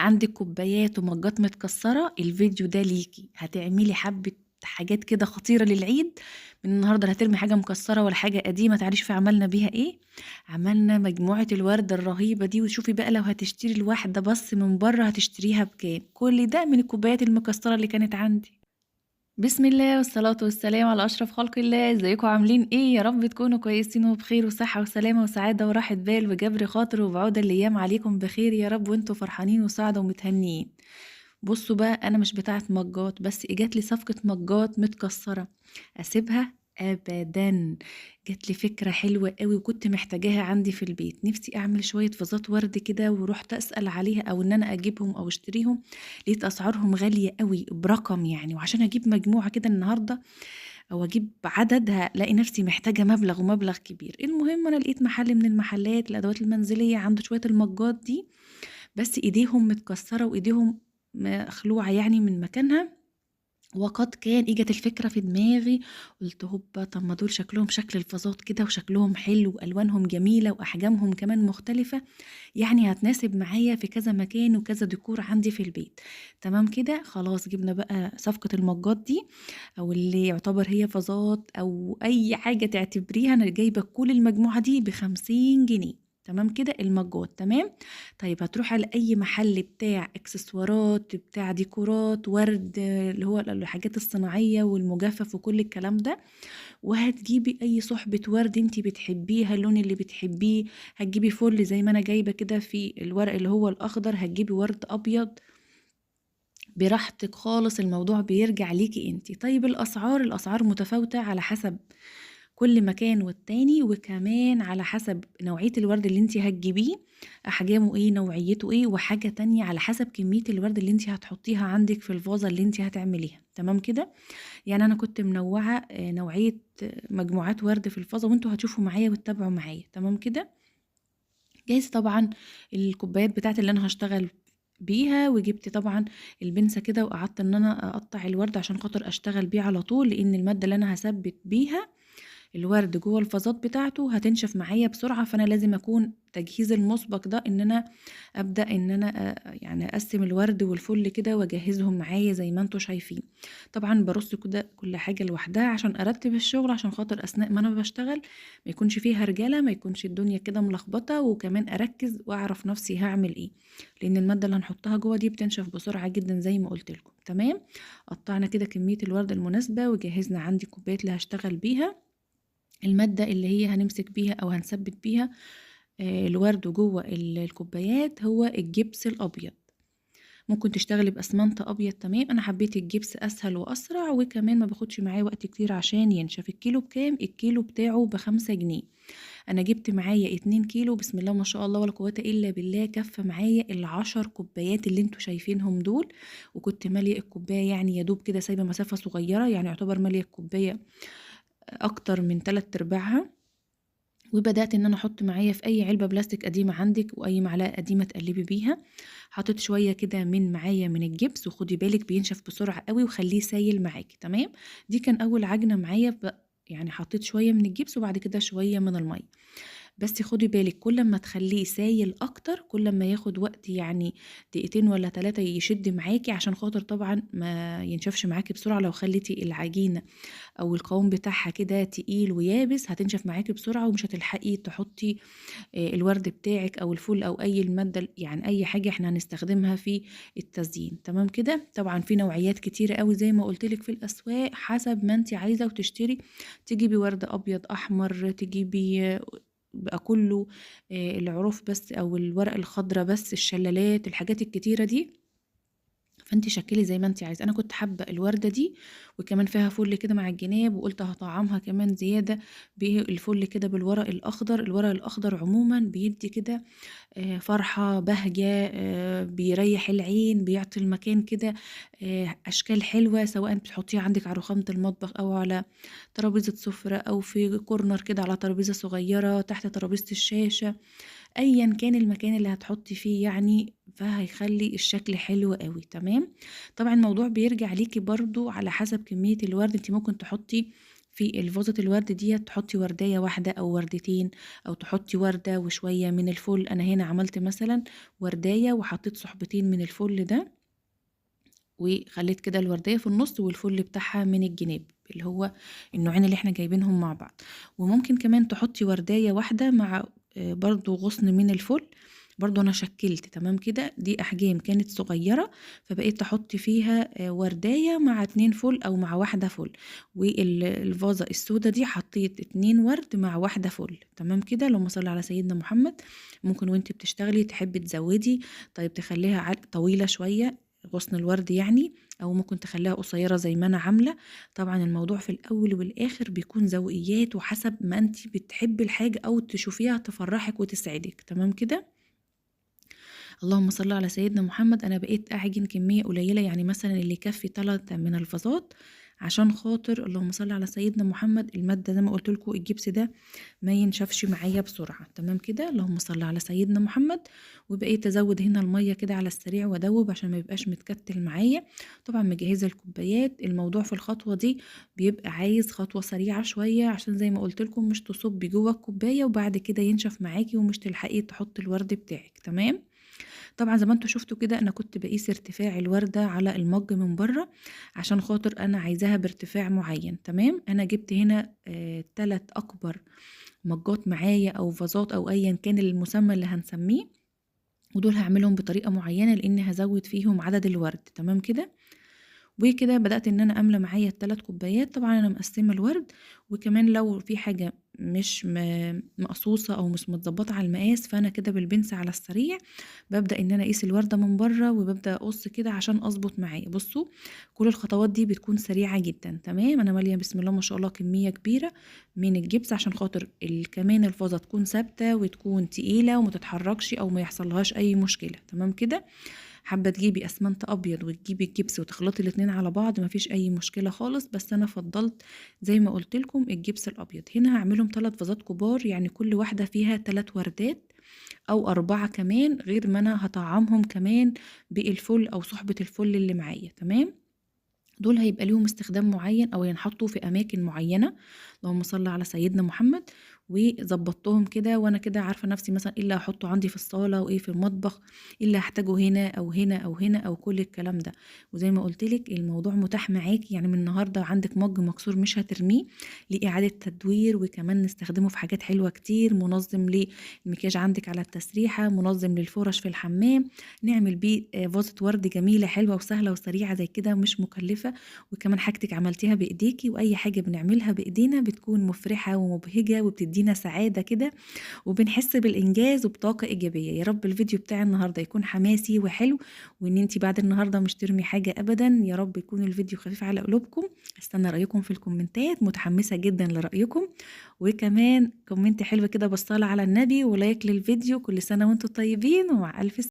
عندِك كوبايات ومجات متكسرة، الفيديو ده ليكِ، هتعملي حبة حاجات كده خطيرة للعيد، من النهارده لا هترمي حاجة مكسرة ولا حاجة قديمة. تعالي شوفي عملنا بيها إيه، عملنا مجموعة الورد الرهيبة دي، وشوفي بقى لو هتشتري الواحدة بس من برّه هتشتريها بكام، كل ده من الكوبايات المكسرة اللي كانت عندي. بسم الله والصلاة والسلام على أشرف خلق الله. ازيكم عاملين ايه؟ يا رب تكونوا كويسين وبخير وصحة وسلامة وسعادة وراحة بال وجبر خاطر وبعود الأيام عليكم بخير يا رب، وانتوا فرحانين وسعدة ومتهنيين. بصوا بقى، أنا مش بتاعة مجات، بس إجات لي صفقة مجات متكسرة أسيبها أبدا. جات لي فكرة حلوة قوي وكنت محتاجاها عندي في البيت، نفسي أعمل شوية فازات ورد كده، ورحت أسأل عليها أو إن أنا أجيبهم أو أشتريهم، لقيت أسعارهم غالية قوي برقم يعني، وعشان أجيب مجموعة كده النهاردة أو أجيب عدد هلاقي نفسي محتاجة مبلغ ومبلغ كبير. المهم أنا لقيت محل من المحلات الأدوات المنزلية عنده شوية المجات دي، بس إيديهم متكسرة وإيديهم مخلوعة يعني من مكانها. وقد كان اجت الفكرة في دماغي، قلت هوبا، طب ما دول شكلهم شكل الفازات كده وشكلهم حلو والوانهم جميلة واحجامهم كمان مختلفة، يعني هتناسب معايا في كذا مكان وكذا ديكور عندي في البيت. تمام كده خلاص، جبنا بقى صفقة المجات دي او اللي يعتبر هي فازات او اي حاجة تعتبريها، انا جايبة كل المجموعة دي ب50 جنيه. تمام كده المجات. تمام. طيب هتروح على اي محل بتاع اكسسوارات بتاع ديكورات ورد اللي هو الحاجات الصناعيه والمجفف وكل الكلام ده، وهتجيبي اي صحبه ورد انتي بتحبيها، اللون اللي بتحبيه، هتجيبي فل زي ما انا جايبه كده في الورق اللي هو الاخضر، هتجيبي ورد ابيض براحتك خالص، الموضوع بيرجع ليكي انتي. طيب الاسعار متفاوته على حسب كل مكان والتاني، وكمان على حسب نوعية الورد اللي انتي هتجيبيه، احجامه ايه، نوعيته ايه، وحاجة تانية على حسب كمية الورد اللي انتي هتحطيها عندك في الفازة اللي انتي هتعمليها. تمام كده. يعني انا كنت منوعة نوعية مجموعات ورد في الفازة، وانتوا هتشوفوا معايا وتتابعوا معايا. تمام كده. جاهز طبعا الكوبايات بتاعتي اللي انا هشتغل بيها، وجبت طبعا البنسة كده وقعدت ان انا اقطع الورد عشان خاطر اشتغل بيه على طول، لان المادة اللي انا هثبت بيها الورد جوه الفازات بتاعته هتنشف معايا بسرعة، فانا لازم اكون تجهيز المسبق ده ان انا ابدا ان انا يعني اقسم الورد والفل كده واجهزهم معايا زي ما انتم شايفين. طبعا برص كده كل حاجة لوحدها عشان ارتب الشغل، عشان خاطر اثناء ما انا بشتغل ما يكونش فيه هرجلة، ما يكونش الدنيا كده ملخبطة، وكمان اركز واعرف نفسي هعمل ايه، لان المادة اللي هنحطها جوه دي بتنشف بسرعة جدا زي ما قلت لكم. تمام. قطعنا كده كمية الورد المناسبة، وجهزنا عندي كوبايات اللي هشتغل بيها، المادة اللي هي هنمسك بيها أو هنثبت بيها الورد جوه الكوبايات هو الجبس الأبيض. ممكن تشتغلي بأسمنت أبيض. تمام. أنا حبيت الجبس أسهل وأسرع، وكمان ما باخدش معايا وقت كتير عشان ينشف. الكيلو بكام؟ الكيلو بتاعه ب5 جنيه. أنا جبت معايا 2 كيلو، بسم الله ما شاء الله ولا قوة إلا بالله، كفى معايا ال10 كوبايات اللي انتوا شايفينهم دول، وكنت مالية الكوباية يعني يا دوب كده سايبة مسافة صغيرة، يعني يعتبر مالية الكوباية اكتر من 3/4. وبدات ان انا احط معايا في اي علبه بلاستيك قديمه عندك واي معلقه قديمه تقلبي بيها، حطيت شويه كده من معايا من الجبس، وخدي بالك بينشف بسرعه قوي وخليه سايل معاكي. تمام. دي كان اول عجنه معايا، يعني حطيت شويه من الجبس وبعد كده شويه من الميه. بس خدي بالك كل ما تخليه سايل اكتر كل ما ياخد وقت، يعني دقيقتين ولا 3 يشد معاكي، عشان خاطر طبعا ما ينشفش معاكي بسرعه. لو خليتي العجينه او القوام بتاعها كده تقيل ويابس هتنشف معاكي بسرعه، ومش هتلحقي تحطي الورد بتاعك او الفل او اي الماده، يعني اي حاجه احنا هنستخدمها في التزيين. تمام كده. طبعا في نوعيات كتيره قوي زي ما قلت لك في الاسواق، حسب ما انت عايزه وتشتري، تجيبي ورد ابيض احمر، تجيبي بقى كله العروف بس او الورق الخضرة بس، الشلالات، الحاجات الكتيرة دي، فانت شكلي زي ما انت عايزه. انا كنت حابه الورده دي، وكمان فيها فل كده مع الجناب، وقلت هطعمها كمان زياده بالفل كده بالورق الاخضر. الورق الاخضر عموما بيدي كده فرحه، بهجه، بيريح العين، بيعطي المكان كده اشكال حلوه، سواء بتحطيها عندك على رخامه المطبخ او على ترابيزه سفره او في كورنر كده على ترابيزه صغيره تحت ترابيزه الشاشه، ايا كان المكان اللي هتحطي فيه يعني، فهيخلي الشكل حلو قوي. تمام. طبعا الموضوع بيرجع ليكي برضو على حسب كمية الورد، انت ممكن تحطي في الفازة الورد دي تحطي وردية واحدة او وردتين، او تحطي وردة وشوية من الفل. انا هنا عملت مثلا وردية وحطيت صحبتين من الفل ده، وخليت كده الوردية في النص والفل بتاعها من الجناب، اللي هو النوعين اللي احنا جايبينهم مع بعض. وممكن كمان تحطي وردية واحدة مع برضو غصن من الفل، برضو انا شكلت. تمام كده، دي احجام كانت صغيرة فبقيت احط فيها وردية مع 2 فل او مع 1 فل، والفازة السودة دي حطيت 2 ورد مع 1 فل. تمام كده، اللهم صل على سيدنا محمد. ممكن وانت بتشتغلي تحبي تزودي، طيب تخليها طويلة شوية غصن الورد يعني، او ممكن تخليها قصيرة زي ما انا عاملة. طبعا الموضوع في الاول والاخر بيكون ذوقيات، وحسب ما انت بتحبي الحاجة او تشوفيها تفرحك وتسعدك. تمام كده، اللهم صل على سيدنا محمد. انا بقيت اعجن كمية قليلة، يعني مثلا اللي يكفي 3 من الفازات، عشان خاطر اللهم صل على سيدنا محمد المادة زي ما قلت لكم الجبس ده ما ينشفش معايا بسرعة. تمام كده، اللهم صل على سيدنا محمد. وبقيت ازود هنا المية كده على السريع وادوب عشان ما يبقاش متكتل معايا. طبعا مجهزة الكوبايات. الموضوع في الخطوة دي بيبقى عايز خطوة سريعة شوية، عشان زي ما قلت لكم مش تصبي جوه الكوباية وبعد كده ينشف معاكي ومش تلحقي تحطي الورد بتاعك. تمام، طبعا زي ما انتوا شفتوا كده انا كنت بقيس ارتفاع الوردة على المج من بره عشان خاطر انا عايزاها بارتفاع معين. تمام، انا جبت هنا 3 اكبر مجات معايا او فازات او ايا كان المسمى اللي هنسميه، ودول هعملهم بطريقة معينة لان هزود فيهم عدد الورد. تمام كده، وكده بدأت ان انا املى معايا ال3 كوبايات. طبعا انا مقسمة الورد، وكمان لو في حاجة مش مقصوصة او مش متظبطة على المقاس فانا كده بالبنس على السريع ببدأ ان انا اقيس الوردة من بره وببدأ اقص كده عشان اظبط معايا. بصوا كل الخطوات دي بتكون سريعة جدا. تمام، انا مالية بسم الله ما شاء الله كمية كبيرة من الجبس عشان خاطر كمان الفازة تكون ثابتة وتكون تقيلة وما تتحركش او ما يحصلهاش اي مشكلة. تمام كده، حابة تجيبي اسمنت ابيض وتجيبي الجبس وتخلطي الاتنين على بعض مفيش اي مشكلة خالص، بس انا فضلت زي ما قلت لكم الجبس الابيض. هنا هعملهم 3 فازات كبار، يعني كل واحدة فيها 3 وردات او 4 كمان، غير ما انا هطعمهم كمان بالفل او صحبة الفل اللي معايا. تمام، دول هيبقى ليهم استخدام معين او ينحطوا في اماكن معينة. اللهم صل على سيدنا محمد. وظبطتهم كده، وانا كده عارفه نفسي مثلا ايه اللي هحطه عندي في الصاله وايه في المطبخ، ايه اللي هحتاجه هنا او هنا او هنا او كل الكلام ده. وزي ما قلت لك الموضوع متاح معاكي، يعني من النهارده عندك مج مكسور مش هترميه، لاعادة تدوير، وكمان نستخدمه في حاجات حلوة كتير. منظم للمكياج عندك على التسريحه، منظم للفرش في الحمام، نعمل بيه فازة ورد جميلة حلوة وسهلة وسريعة زي كده، مش مكلفة، وكمان حاجتك عملتيها بايديكي. واي حاجة بنعملها بايدينا بتكون مفرحة ومبهجه وبتدينا سعادة كده، وبنحس بالإنجاز وبطاقة إيجابية. يا رب الفيديو بتاع النهاردة يكون حماسي وحلو، وإن انتي بعد النهاردة مش ترمي حاجة أبدا. يا رب يكون الفيديو خفيف على قلوبكم. استنى رأيكم في الكومنتات، متحمسة جدا لرأيكم. وكمان comment حلو كده بالصلاة على النبي، و like للفيديو. كل سنة وانتم طيبين، ومع ألف